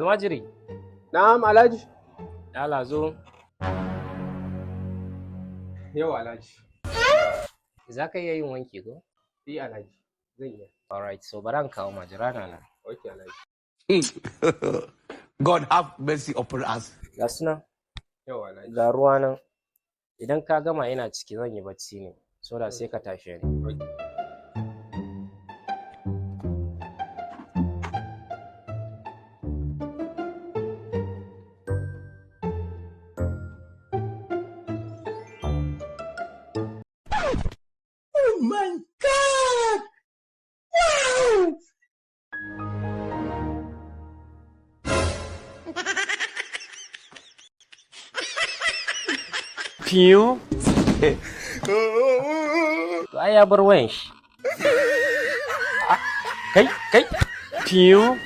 Almajiri. Na'am, Alhaji. Yala, zo. Yau, Alhaji. Za ka iya yin wanki ko? Eh, Alhaji. Zan iya. Alright, so bari an kawo majira na nan. Okay, Alhaji. God have mercy upon us. Ga su nan, Yau, Alhaji. ga ruwa nan. Idan ka gama, ina ciki zan yi bacci ne. So da sai ka tashe ni. Okay. Oh my God! Wow! Fiyo. To ai ya bar wayan shi. Ah, kai, kai. Fiyo.